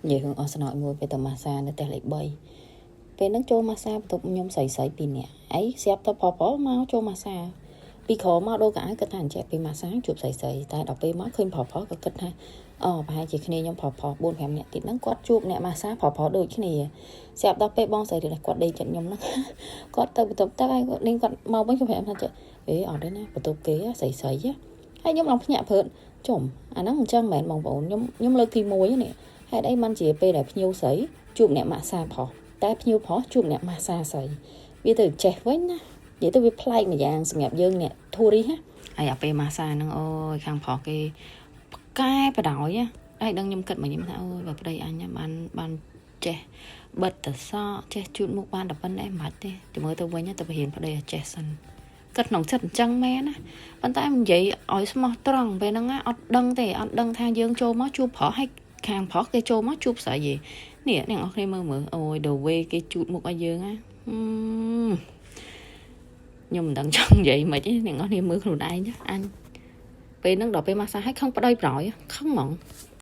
និយាយរឿងអស់ស្នោចមួយពេលទៅម៉ាសានៅផ្ទះលេខ3ពេលហ្នឹងចូលម៉ាសាបន្ទប់ខ្ញុំស្រីស្រីពីរនាក់អីស្រាប់តែប្រុសប្រុសមកចូលម៉ាសាពីក្រមកដូរកៅអៅគិតថាអញ្ចេះពេលម៉ាសាជួបស្រីស្រីតែដល់ពេលមកឃើញប្រុសប្រុសក៏គិតថាអូប្រហែលជាគ្នាខ្ញុំប្រុសប្រុស4 5នាក់ទៀតហ្នឹងគាត់ជួបអ្នកម៉ាសាប្រុសប្រុសដូចគ្នាស្រាប់ដល់ពេលបងស្រីគាត់ដេកចិត្តខ្ញុំហ្នឹងគាត់ទៅបន្ទប់ទឹកហើយគាត់នេះគាត់មកវិញគាត់ប្រាប់ថាចេះអេអត់ទេណាបន្ទប់គេស្រីស្រីហើយខ្ញុំឡើងភ្ញាក់ព្រឺចុំអាហ្នឹងអញ្ចឹងមែនបងប្អូនខ្ញុំខ្ញុំលើកទី1នេះហេតុអីបានជាពេលដែលភ្ញៀវស្រីជួបអ្នកម៉ាសាប្រុសតែភ្ញៀវប្រុសជួបអ្នកម៉ាសាស្រីវាទៅចេះវិញណានិយាយទៅវាប្លែកម្យ៉ាងសម្រាប់យើងអ្នក tourist ណាហើយអាពេលម៉ាសាហ្នឹងអូយខាងប្រុសគេកែបដ ாய் ហើយដឹងខ្ញុំគិតមកខ្ញុំថាអូយបើប្តីអញបានបានចេះបិទតសក់ចេះជូតមុខបានតែប៉ុណ្ណេះមិនបាច់ទេទៅមើលទៅវិញទៅបរៀនប្តីឲ្យចេះសិនគិតក្នុងចិត្តអញ្ចឹងមែនណាប៉ុន្តែនិយាយឲ្យស្មោះត្រង់ពេលហ្នឹងអត់ដឹងទេអត់ដឹងថាយើងចូលមកជួបប្រុសហើយខាងប្រុសគេចូលមកជួបស្រីទេនេះអ្នកនរគ្នាមើលមើលអូយ the way គេជូតមុខឲ្យយើងណាខ្ញុំមិនដឹងចង់និយាយមិនទេអ្នកនរគ្នាមើលខ្លួនឯងអញពេលហ្នឹងដល់ពេលម៉ាសាឲ្យខឹងប្តីប្រយខឹងហ្មង។